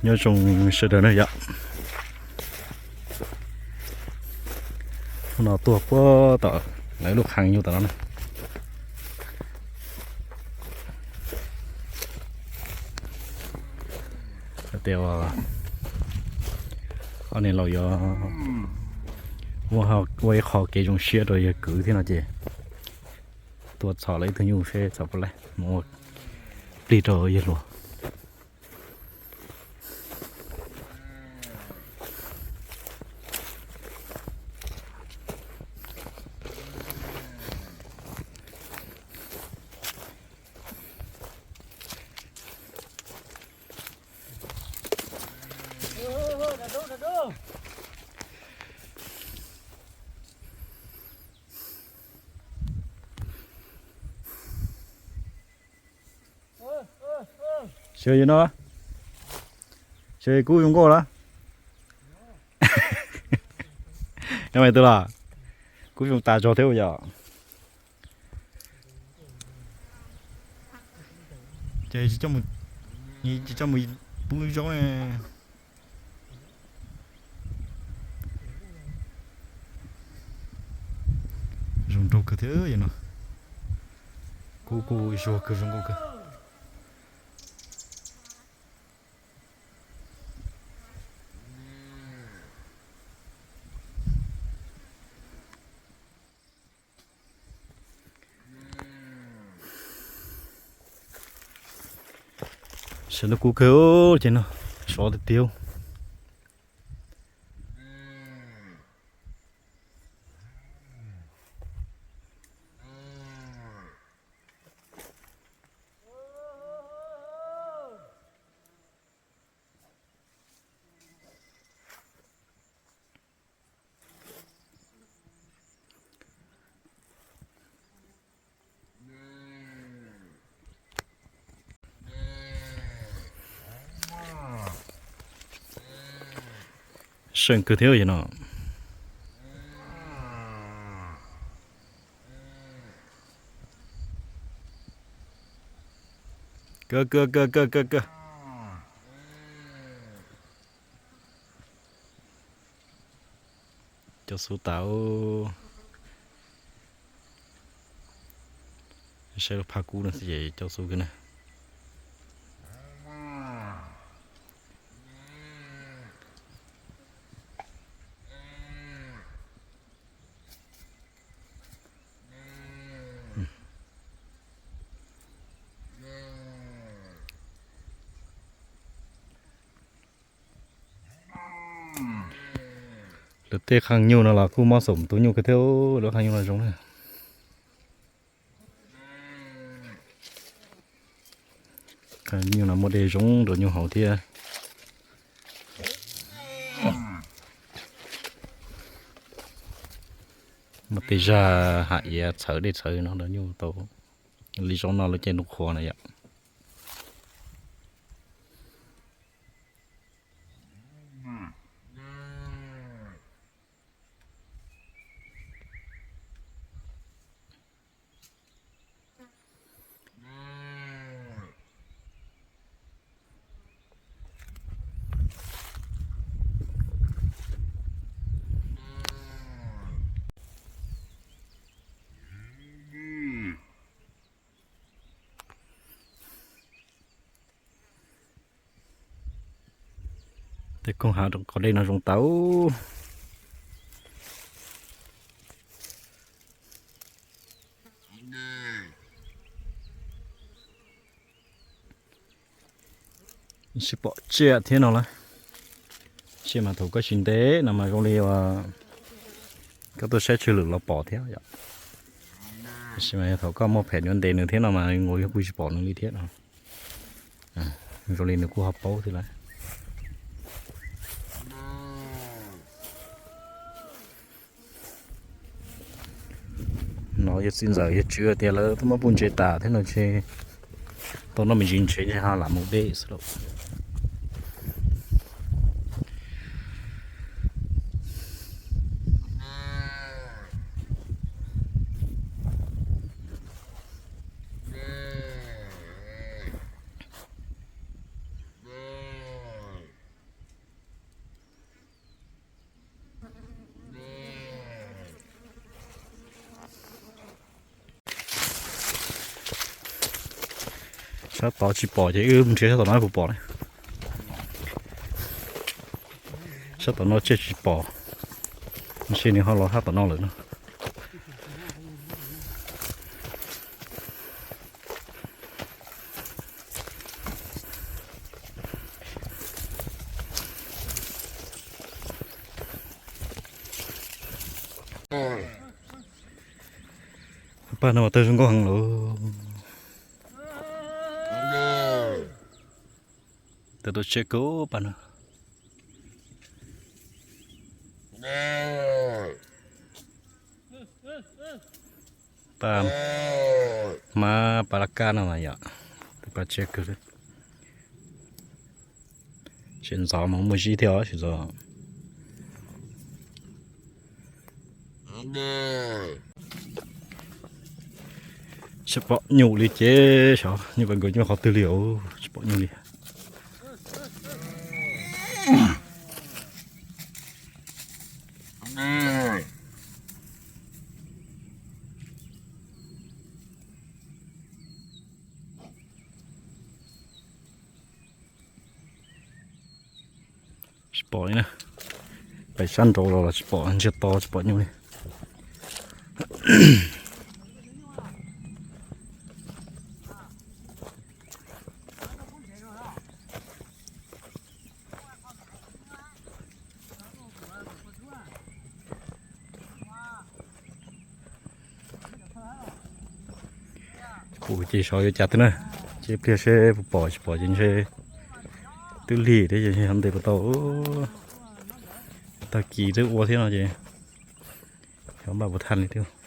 Nyob zoo sawv daws na yom. Hnub no tuaj puag tom lawv lub qhee nyuj tom no na. Tias ob niag laus yuav ua ib qho kev zoo siab rau yawg kwv thiab no ces tuaj txhom lawv ib tug nyuj seb txhom puas laib mus ua plig rau yawg hluas. Sawv no, sawv kub zoo nkauj lawm. Yog mas tus los, kub zoo tas zog thiab yom. Ces tsis coj mus pub zaub ne. Zoo nraug kawg thiab no. Kub kuj zuag kawg zoo nkauj kawg. Sawv ntawm kub kawg ces no, sov tiag tiag. Seej kawg thiab no. Kawg kawg kawg kawg kawg kawg. Cov xub tas, saib lub phaj kub no xwb ces cov xub kawg na. Lawv tej qhee nyuj no los kuj mob xom tus nyuj kawg thiab, lawv qhee nyuj no zoo na. Qhee nyuj no muaj dej zoo rau nyuj haus thiab. Muaj tej zag haj iav txhawv dej txhawv no rau nyuj tau li zaub no lawv caij ntuj qhua na yom. Tej koog hav rau qhov dej no zoo tau. Tsis pom tsiaj thiab no lawm. Tsiaj mas thaum koj tsis ntev no mas zoo li uas koj tuaj saib tsw lwm los pom thiab yom. Tab sis mas yog thaum koj muaj phem yuav ntes nws thiab no mas nkaus yog kuj tsis pom nws li thiab no. Zoo li nws kuj ho paub thiab lawm. No yog txiv ntxawm yog tswv tias lawv twb muab puj ntse tas thiab no ces tau noj me ntsis ntsev ces ho lam mus dej xwb lauj. Sab tod tsis pom ces wb mus nrhiav sab tom no puas pom ne. Sab tom no tseg tsis pom, tab sis nws ho los sab tom no lawm no. Paj no mas tawg zoo nkauj heev lawm. Tawg tau tshiab kawg paj no. Paj, hmab paj laj kab no mas yom, tawg paj tshiab kawg li. Tsis ntxov mas muaj zib thiab os, tsis ntxov. Tsis pom nyuj li ces xyov nyuj paj nkaus nyob qhov twg li os, tsis pom nyuj li. Tsis pom li na. Pem sab nraud los los tsis pom, ntsiag to tsis pom nyuj li. Kuv ces xyov yuav cas twg na, ces pliag seb puas pom, tsis pom ces ntshe twb lig thiab ces ntshe ntes puas tau. Tag kis twb ua thiab no ces xyov npaj puas thaj li thiab.